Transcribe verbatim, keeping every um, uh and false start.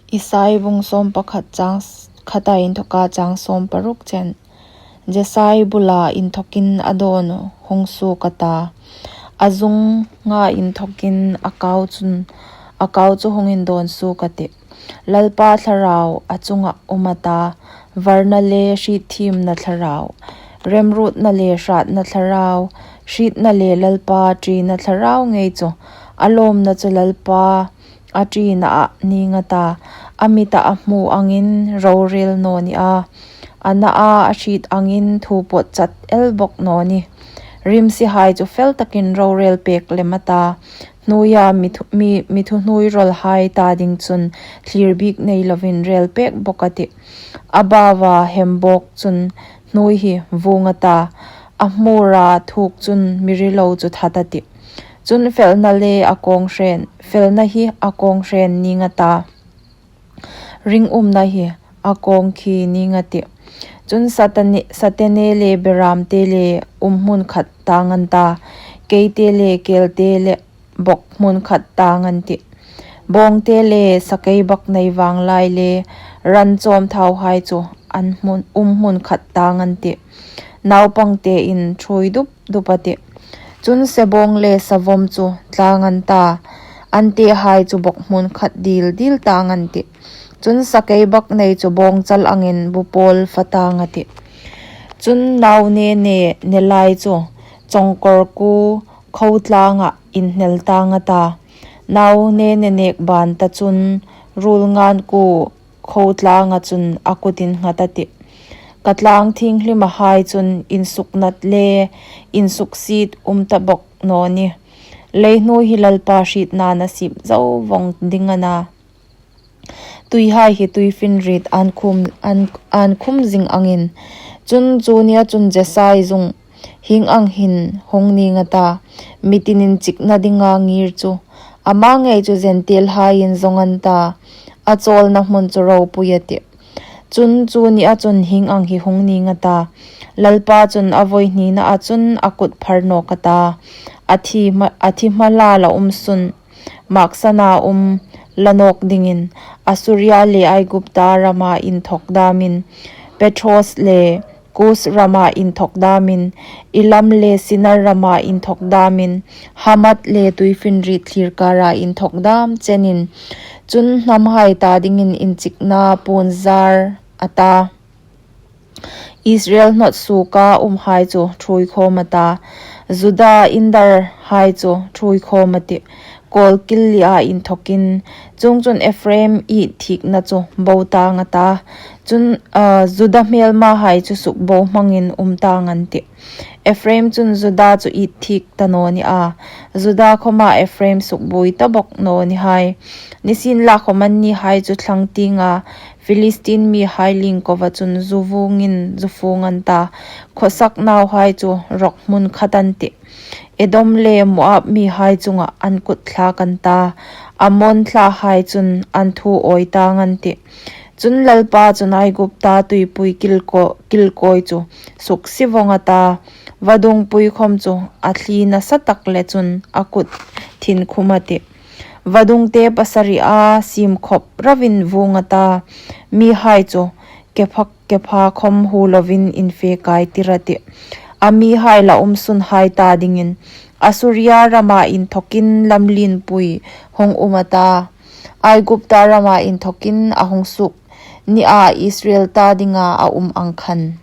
Isai bung sawm pakhat chang s-, khata inthoka chang sawm paruk chen. Jesai bula inthokin a dawn hung suok a ta. A zunga inthokin a kau chun, a kau chu hung indawn suok a tih. Lalpa thlarau a chunga um a ta. Varna le hriethiemna thlarau, remruotna le hratna thlarau, hrietna le Lalpa ṭina thlarau ngei chu. A lawmna chu Lalpa a ṭinaah ning a ta. A mita a hmu angin rorel naw ni a, a naa a hriet angin thu pawt chat el bawk naw ni. Rimsihai chu fel takin rorel pek lem a ta. Hnuoia mi thu-, mi, mi thuhnuoirawlhai ta ding chun thlir bik nei lovin rel pek bawk a tih. A baua hembawk chun hnuoi hi vuong a ta. A hmura thuok chun mi rilo chu that a tih. Chun felna le a kawng hren, felna hi a kawng hren ning a ta. Ringumna hi a kawng khi ning a tih. Chun satani-, satene le beramte le um hmun khat tang an ta. Keite le kelte le bawk hmun khat tang an tih. Bawngte le sakei bak nei vanglai le ran chawm thauhai chu an hmun, um hmun khat tang an tih. Naupangte in ṭhuoi dup dup a tih. Chun sebawng le savawm chu tlang an ta. An tehai chu bawk hmun khat dil dil tang an tih. Chun sakei bak nei chu bawngchal angin bu pawl fa tang a tih. Chun nau ne ne ne lai chu chawngkawr ku kho tlanga inhnel tang a ta. Nau ne ne nek ban ta chun rul ngan ku kho tlanga chun a kut innghat a tih. Ka tlang thienghlima hai chun insuknat le insuksiet um ta bawk naw ni. Leihnuoi hi Lalpa hrietna nasip zo vawng ding a na. Tuihai hi tuifinriet an khum, an, an khum zing angin. Chun chu nia chun Jesai zung hieng ang hin hung ning a ta. Mitin inchikna dinga ngir chu. Ama ngei chu Jentailhaiin zawng an ta. A chawlna hmun chu ropui a tih. Chun chu nia chun hieng ang hi hung ning a ta. Lalpa chun a vawi hnina a chun a kut phar nawk a ta. A thi hma, a thi hma la la um sun. Maksana um la nawk dingin Assuria le Aigupta rama inthawk damin, Pathros le Kus rama inthawk damin, Elam le Sinar rama inthawk damin, Hamath le tuifinriet thlir kara inthawk dam chenin, chun hnamhai ta dingin inchikna puon zar a ta. Israel hnawt suoka umhai chu ṭhuoi khawm a ta. Juda indarhai chu ṭhuoi khawm a tih. Kawlkil lia inthawkin, chuongchun Ephraim it thikna chu bo tang a ta. Chun, ah, Juda hmelmahai chu sukbo hmangin um tang an tih. Ephraim chun Juda chu it thik ta naw ni a. Juda khawma Ephraim sukbuoi ta bawk naw ni hai. Nisienlakhawm annihai chu thlang tieng a. Philistine mihai lingkova chun zu vungin zu fung an ta. Khawsak nauhai chu rawk hmun khat an tih. Edom le Moab mihai chunga an kut thlak an ta. Ammon thlahai chun an thu awi tang an tih. Chun Lalpa chun Aigupta tuipui kilko-, kilkawi chu suksi vawng a ta. Vadungpui khawm chu a thli nasa tak le chun a kut thin khum a tih. Vadungte pasari a siem khawp rawin vung a ta. Mihai chu kepha, kepha khawm hu lovin infekai tir a tih. A mihai la um sunhai ta dingin Assuria rama inthawkin lamlienpui hung um a ta. Aigupta rama inthawkin a hung suok nia Israel ta dinga a um ang khan.